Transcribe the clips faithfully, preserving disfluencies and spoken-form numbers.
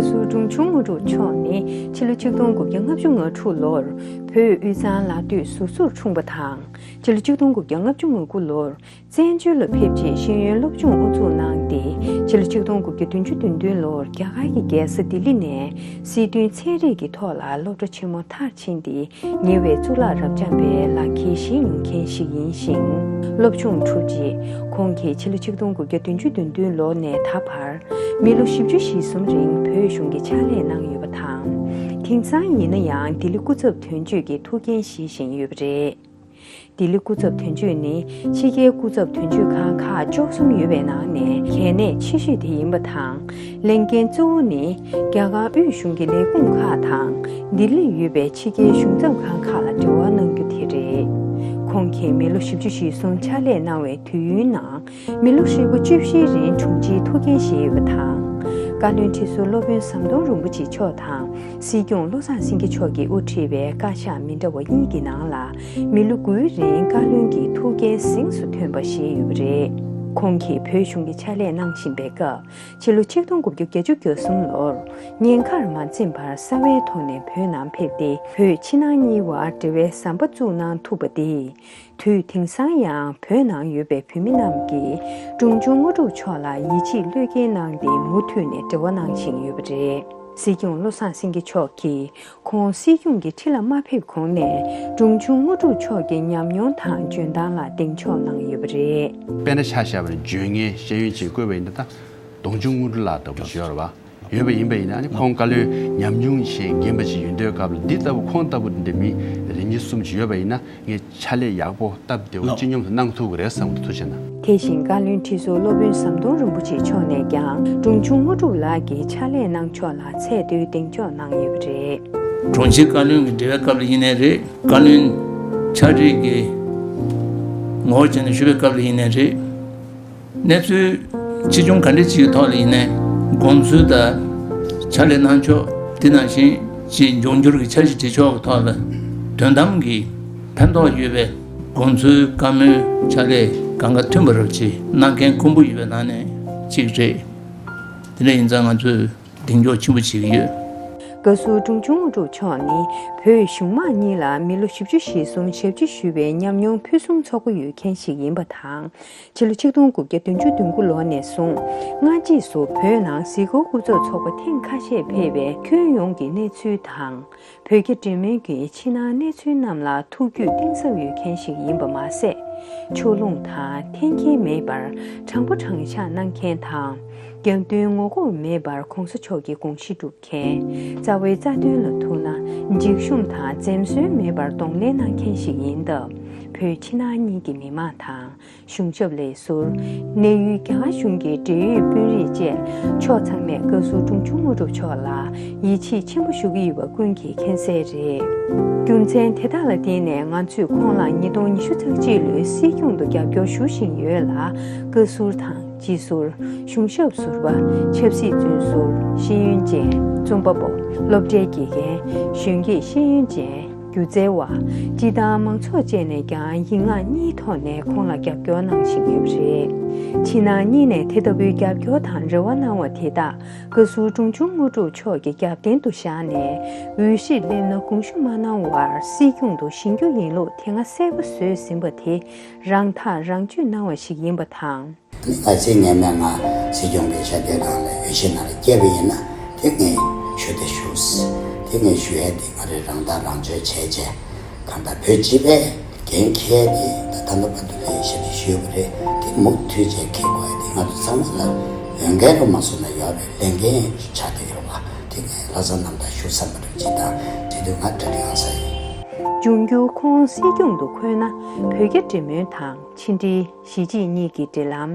སུ་འབྲོང་ཆུང་དངོས་གྲུབ་མཆོག་ནི་ཕྱི་ལོ་ཆིག་སྟོང་དགུ་བརྒྱ་ལྔ་བཅུ་ང་དྲུག་ལོར་བོད་དབུས་གཙང་ལ་སྟོད་ཟུར་ཚུར་འཁྲུངས་པ་དང་། ཕྱི་ལོ་ཆིག་སྟོང་དགུ་བརྒྱ་ལྔ་བཅུ་ང་དགུ་ལོར་བཙན་བྱོལ་ལ་ཕེབས་རྗེས་ཤེས་ཡོན་སློབ་སྦྱོང་དབུ་འཛུགས་གནང་སྟེ། ཕྱི་ལོ་ཆིག་སྟོང་དགུ་བརྒྱ་བདུན་ཅུ་དོན་བདུན་ལོར་རྒྱ་གར་གྱི་རྒྱལ་ས་ལྡི་ལི་ནས་སྲིད་དོན་ཚན་རིག་གི་ཐོག་ལ་སློབ་གྲྭ་ཆེན་མོ་མཐར་ཕྱིན་ཏེ། ཉེ་བའི་གཙུག་ལག་རབ་འབྱམས་པའི་ལག་ཁྱེར་བཞེས་མྱོང་མཁན་ཞིག་ཡིན་ཞིང་། སློབ་སྦྱོང་གྲུབ་རྗེས་ཁོང་གིས་ཕྱི་ལོ་ཆིག་སྟོང་དགུ་བརྒྱ་བདུན་ཅུ་དོན་བདུན་ལོ་ནས་ད་བར་མི་ལོ་བཞི་བཅུ་ཞེ་གསུམ་རིང་བོད་གཞུང་གི་ཕྱག་ལས་གནང་ཡོད་པ་དང་། དེང་སང་ཡིན་ན་ཡང་ལྡི་ལི་སྐུ་ཚབ་དོན་གཅོད་ཀྱི་ཐུགས་འགན་བཞེས་བཞིན་ཡོད་པ་རེད། ལྡི་ལི་སྐུ་ཚབ་དོན་གཅོད་ནི་ཕྱི་རྒྱལ་སྐུ་ཚབ་དོན་གཅོད་ཁང་ཁག་བཅུ་གསུམ་ཡོད་པའི་ནང་ནས་གལ་གནད་ཆེ་ཤོས་དེ་ཡིན་པ་དང་། ལས་འགན་གཙོ་བོ་ནི་རྒྱ་གར་དབུས་གཞུང་གི་ལས་ཁུངས་ཁག་དང་། ལྡི་ལིར་ཡོད་པའི་ཕྱི་རྒྱལ་གཞུང་ཚབ་ཁང་ཁག་ལ་འབྲེལ་བ་གནང་རྒྱུ་དེ་རེད། ཁོང་གིས་མི་ལོ་བཞི་བཅུ་ཞེ་གསུམ་ཕྱག་ལས་གནང་བའི་དུས་ཡུན་ནང་། མི་ལོ་ཧྲིལ་པོ་བཅུ་བཞིའི་རིང་དྲུང་ཆེའི་ཐུགས་འགན་བཞེས་ཡོད་པ་དང་། བཀའ་བློན་ཁྲི་ཟུར་སློབ་དཔོན་ཟམ་གདོང་རིན་པོ་ཆེ་མཆོག་དང་། སྲིད་སྐྱོང་བློ་བཟང་སེང་གེ་མཆོག་གིས་དབུ་ཁྲིད་པའི་བཀའ་ཤག་མི་འདྲ་བ་གཉིས་ཀྱི་ནང་ལ། མི་ལོ་དགུའི་རིང་བཀའ་བློན་གྱི་ཐུགས་འགན་གཟེངས་སུ་ཐོན་པ་བཞེས་ཡོད་པ་རེད། ཁོང་གིས་བོད་གཞུང་གི་ཕྱག་ལས་གནང་བཞིན་པའི་སྐབས། ཕྱི་ལོ་ཆིག་སྟོང་དགུ་བརྒྱ་བརྒྱད་ཅུ་གྱ་གསུམ་ལོར། ཉེན་ཁར་མ་འཛེམས་པར་གསང་བའི་ཐོག་ནས་བོད་ནང་ཕེབས་ཏེ། བོད་ཕྱི་ནང་གཉིས་བར་འབྲེལ་བའི་ཟམ་པ་བཙུགས་གནང་ཐུབ་པ་དེས། དུས་དེང་སང་ཡང་བོད་ནང་ཡོད་པའི་བོད་མི་རྣམས་ཀྱིས་འབྲོང་ཆུང་དངོས་གྲུབ་མཆོག་ལ་ཡིད་ཆེས་བློས་འགེལ་གནང་སྟེ། མུ་མཐུད་ནས་འབྲེལ་བ་གནང་བཞིན་ཡོད་པ་རེད། སྲིད་སྐྱོང་བློ་བཟང་སེང་གེ་མཆོག་གིས་ཁོང་སྲིད་སྐྱོང་གི་ཁྲི་ལ་མ་ཕེབས་གོང་ནས་འབྲོང་ཆུང་དངོས་གྲུབ་མཆོག་གི་ཉམས་མྱོང་དང་འཇོན་ཐང་ལ་གདེང་འཇོག་གནང་ཡོད་པ་རེད། དཔེར་ན་ཆ་བཞག་པ་ན་འཇོན་ངེས་ཤེས་ཡོན་ཅིག་བཀོད་པ་ཡིན་ན། ད་འབྲོང་ཆུང་དངོས་གྲུབ་ལགས་ལྟ་བུ་ཞིག་ཡོད་རེད་པ། ཡོད་པ་ཡིན་པ་ཡིན་ན། ཨ་ནི་ཁོང་བཀའ་བློན་ཉམས་མྱོང་ཞིག་རྒན་པ་ཞིག་ཡིན་དུས་སྐབས་ལ། འདི་ལྟ་བུ་ཁོང་ལྟ་བུ་འདི་མི་རེ་གཉིས་གསུམ་ཞིག་ཡོད་པ་ཡིན་ན། ངས་ཕྱག་ལས་ཡག་པོ་སྟབས་བདེ་བོ་ལགས། སྤྱི་སྙོམས་སུ་གནང་ཐུབ་ཀྱི་རེད་བསམ་གྱི་འདུག་ཐུགས་རྗེ་གནང་། དེ་བཞིན་བཀའ་བློན་ཁྲི་ཟུར་སློབ་དཔོན་ཟམ་གདོང་རིན་པོ་ཆེ་མཆོག་ནས་ཀྱང་། འབྲོང་ཆུང་དངོས་གྲུབ་ལགས་ཀྱི་ཕྱག་ལས་གནང་ཕྱོགས་ལ་ཚད་མཐོའི་གདེང་འཇོག་གནང་ཡོད་པ་རེད། དྲུང་ཆེ་བཀའ་བློན་གྱི་འབྲེལ་བའི་སྐབས་ལ་ཡིན་ནའི་རེད། བཀའ་བློན་ཕྱག་བྲིས་ཀྱི་ངོ་བོ་བྱས་ནས་ཞུ་བའི་སྐབས་ལ་ཡིན་ནའི་རེད། གནས་ཚུལ་ཆེ་ཆུང་ག་འདྲ་ཅིག་གི་ཐོག་ལ་ཡིན་ནའི། དགོངས་ཚུལ་དང་ཕྱག་ལས་གནང་ཕྱོགས། དེ་ནང་བཞིན་ཅིག་འབྱུང་འགྱུར་གྱི་འཆར་གཞི་སྒྲིག་ཕྱོགས་ཀྱི་ཐོག་ལ། དོན་དམ་གྱི་ཕན་ཐོགས་ཡོད་པའི་དགོངས་ཚུལ་བཀའ་མོལ་ཕྱག་ལས་གང་ག་མཐུན་པ་རབ་ཅིག་གནང་མཁན་དཀོན་པོ་ཡོད་པའི་ནང་ནས་གཅིག་རེད། དེ་འདྲ་ཡིན་ཙང་ང་ཚོས་གདེང་འཇོག་ཆེན་པོ་བྱེད་ཀྱི་ཡོད། བཀའ་ཟུར་འབྲོང་ཆུང་དངོས་གྲུབ་མཆོག་ནི་བོད་གཞུང་མང་གཉིས་ལ་མི་ལོ་བཞི་བཅུ་ཞེ་གསུམ་ཞབས་ཕྱི་ཞུས་པའི་ཉམས་མྱོང་ཕུན་སུམ་ཚོགས་པོ་ཡོད་མཁན་ཞིག་ཡིན་པ་དང་། ཕྱི་ལོ་ཆིག་སྟོང་དགུ་བརྒྱ་བདུན་ཅུ་དོན་དགུ་ལོ་ནས་བཟུང་། སྔ་རྗེས་སུ་བོད་ནང་གཟིགས་སྐོར་སྐུ་ཚབ་ཚོགས་པ་ཐེངས་ཁ་ཤས་ཕེབས་པའི་ཁྱོན་ཡོངས་ཀྱི་གནས་ཚུལ་དང་། བོད་རྒྱ་འབྲེལ་མོལ་གྱི་ཕྱི་ནང་གནས་ཚུལ་རྣམས་ལ་ཐུགས་རྒྱུས་གཏིང་ཟབ་ཡོད་མཁན་ཞིག་ཡིན་པ་མ་ཟད། ཕྱོགས་ལྷུང་དང་འཐེན་འཁྱེར་མེད་པར་དྲང་པོ་དྲང་བཞག་གནང་མཁན་དང་། རྒྱབ་མདུན་ངོ་ལྐོག་མེད་པར་གོང་ས་མཆོག་གི་དགོངས་གཞི་སྒྲུབ་མཁན། རྩ་བའི་རྩ་དོན་ལ་ཐུག་ན་འཇིགས་ཞུམ་དང་འཛེམ་ཟོན་མེད་པར་གདོང་ལེན་གནང་མཁན་ཞིག་ཡིན་སྟབས། བོད་ཕྱི་ནང་གཉིས་ཀྱི་མི་མང་དང་། གཞུང་ཞབས་ལས་ཟུར། གནས་ཡུལ་རྒྱ་གར་གཞུང་གི་འབྲེལ་ཡོད་དཔོན་རིགས་བཅས་ཕྱོགས་ཚང་མས་བཀའ་ཟུར་འབྲོང་ཆུང་དངོས་གྲུབ་མཆོག་ལ་ཡིད་ཆེས་ཆེན་པོ་ཞུ་གི་ཡོད་པ་ཀུན་གྱིས་མཁྱེན་གསལ་རེད། རྒྱུ་མཚན་དེ་དག་ལ་བརྟེན་ནས་ང་ཚོས་ཁོང་ལ་ཉིས་སྟོང་ཉི་ཤུ་རྩ་གཅིག་ལོའི་སྲིད་སྐྱོང་དུ་རྒྱབ་སྐྱོར་ཞུ་བཞིན་ཡོད་ལ། བཀའ་ཟུར་དང་སྤྱི་ཟུར། གཞུང་ཞབས་ཟུར་པ། ཆབ་སྲིད་བཙོན་ཟུར། ཤེས་ཡོན་ཅན། རྩོམ་པ་པོ། སློབ་གྲྭའི་དགེ་རྒན། གཞོན་སྐྱེས་ཤེས་ཡོན་ཅན། སྒྱུ་རྩལ་བ། སྤྱི་བཏང་མང་ཚོགས་བཅས་ནས་ཀྱང་ཡིག་ངག་གཉིས་ཐོག་ནས་ཁོང་ལ་རྒྱབ་སྐྱོར་གནང་བཞིན་ཡོད་པ་རེད། ཕྱི་ནང་གཉིས་ནས་དེ་ལྟ་བུའི་རྒྱབ་སྐྱོར་དང་རེ་བ་གནང་བ་དེ་དག་བཀའ་ཟུར་འབྲོང་ཆུང་དངོས་གྲུབ་མཆོག་གི་རྒྱབ་རྟེན་དུ་བཞག་ནས། འོས་གཞིར་སླེབས་ན་དགོངས་ཞུ་མ་གནང་བར་སྲིད་སྐྱོང་དུ་བཞེངས་རྒྱུ་ཡིན་ལུགས་དེ་སྔ་གསལ་པོ་བཟོས་ཟིན་པ་དེ་རང་ཐག་རང་གཅོད་གནང་བ་ཞིག་ཡིན་པ་དང་། ང་ཚོའི་ངེས་མེད་ང་སྲིད་སྐྱོང་གི་ཞབས་སྟེགས་སྒང་ལ་འོས་གཞི་ནང་ལ་སྐྱེས་པ་ཡིན་ན། དེ་ངས་ཞུ་དེ་ཞུ། དེ་ངས་ཞུ་ཡས་དེ་ང་རེ་རང་ཐག་རང་གཅོད་བྱས་བྱས། གང་ལྟར་བོད་སྤྱི་པའི་འགན་འཁྱེར་ཏེ་ད་ལྟ་བར་དུ་ལས་ཞབས་ཕྱི་ཞུས་པ་རེད། དེ་མུ་མཐུད་བྱས་འཁྱེར་དགོས་ཡས་དེ་ང་ཚོ་ཚང་མ་ལ་འོས་འགན་རུ་མ་སོང་ན་ཡོད་པའི་ལས་འགན་ཆགས་བསྡད་ཡོད་པ་དེ་ངས་ལྷག་བསམ་རྣམ་དག་ཞུ་བསམ་པ་རེད། ཅིག་དང་དེ་དུས་ང་གྲ་སྒྲིག་ཨང་ས་ཡིན། འབྱུང་འགྱུར་ཁོང་སྲིད་སྐྱོང་དུ་འཁོད་ན། བོད་རྒྱ་འབྲེལ་མོལ་དང་ཕྱི་འབྲེལ། གཞིས་བྱེས་གཉིས་ཀྱི་འབྲེལ་ལམ།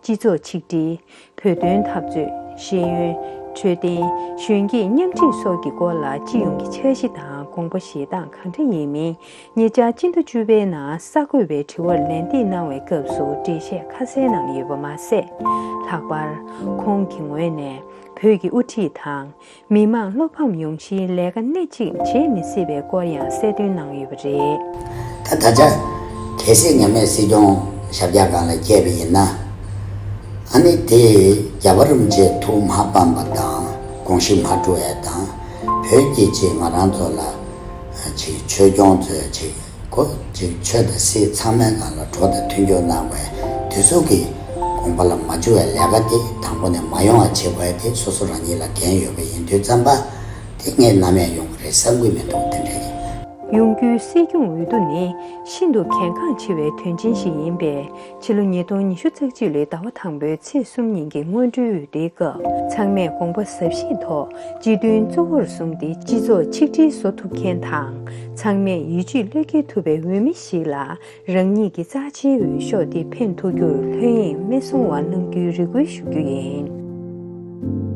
སྤྱི་ཚོགས་ཆིག་སྒྲིལ། བོད་དོན་འཐབ་རྩོད། ཤེས་ཡོན། འཕྲོད་བསྟེན། གཞོན་སྐྱེས་མཉམ་འཁྲིད་སོགས་ཀྱི་སྐོར་ལ་སྤྱི་ཡོངས་ཀྱི་འཆར་གཞི་དང་དགོངས་པ་བཞེས་སྟངས་གང་འདྲ་ཡིན་མིན། ཉེ་ཆར་སྤྱི་ཟླ་བཅུ་པའི་ནང་གསར་འགོད་པའི་དྲི་བར་ལན་འདེབས་གནང་བའི་སྐབས་སུ་འགྲེལ་བཤད་ཁ་གསལ་གནང་ཡོད་པ་མ་ཟད། ལྷག་པར་ཁོང་གི་ངོས་ནས་བོད་ཀྱི་དབུ་ཁྲིད་དང་། མི་དམངས་བློ་ཕམ་ཡོང་གཞིའི་ལས་ཀ་སྣེ་གཅིག་བྱེད་མི་སྲིད་པའི་སྐོར་ཡང་གསལ་སྟོན་གནང་ཡོད་པ་རེད། ད་ད་ཆ་གལ་སྲིད་ངེས་མེད་སྲིད་སྐྱོང་ཞབས་བཀྱག་སྒང་ལ་སྐྱེས་པ་ཡིན་ན། ཨ་ནི་དེ་རྒྱལ་བ་རིན་པོ་ཆེས་ཐུགས་མ་ཕམ་པ་དང་ དགོངས་གཞི་མ་གྲུབ་པ་དང་། བོད་ཀྱི་ཅིག་ང་རང་ཚོ་ལ་ཅིག་ཆོས་སྐྱོང་ཚོས་ཅིག་གོ་ཅིག་ཆོས་དང་སྲིད་ཚང་མའི་སྒང་ལ་གྲོགས་དང་མཐུན་འགྱུར་གནང་བའི་དུས་ཚོད་ཀྱི་དགོངས་པ་ལ་མ་འཇུ་བའི་ལས་ཀ་དེ་དང་པོ་ནས་མ་ཡོང་བ་བྱེད་དགོས་དེ་སོ་སོ་རང་ཉིད་ལ་འགན་ཡོད་པ་ཡིན་དུས་ཙམ་པ། དེ་ངས་ནམ་ཡང་ཡོང་གི་རེད་བསམ་གྱི་མི་འདུག་དེ་འདྲ་ཡིན། ཡོང་རྒྱུའི་སྲིད་སྐྱོང་འོས་བསྡུ་ནི་ཤིན་ཏུ་གལ་འགངས་ཆེ་བའི་དོན་ཆེན་ཞིག་ཡིན་པས། ཕྱི་ལོ་ཉིས་སྟོང་ཉི་ཤུ་རྩ་གཅིག་ལོའི་ཟླ་བ་དང་པོའི་ཚེས་གསུམ་ཉིན་གྱི་སྔོན་འགྲོའི་འོས་བསྡུའི་སྐབས་ཚང་མས་དགོངས་པ་ཟབ་ཞིང་ཐོག་སྤྱི་དོན་གཙོ་བོར་བཟུང་སྟེ་སྤྱི་ཚོགས་ཆིག་སྒྲིལ་བཟོ་ཐུབ་མཁན་དང་། ཚང་མས་ཡིད་ཆེས་བློས་འགེལ་ཐུབ་པའི་འོས་མི་ཞིག་ལ་རང་ཉིད་ཀྱི་རྩ་ཆེའི་འོས་ཤོག་དེ་འཕེན་ཐུབ་རྒྱུར་ལྷོད་གཡེང་མི་གསུང་བ་གནང་རྒྱུའི་རེ་སྐུལ་ཞུ་རྒྱུ་ཡིན།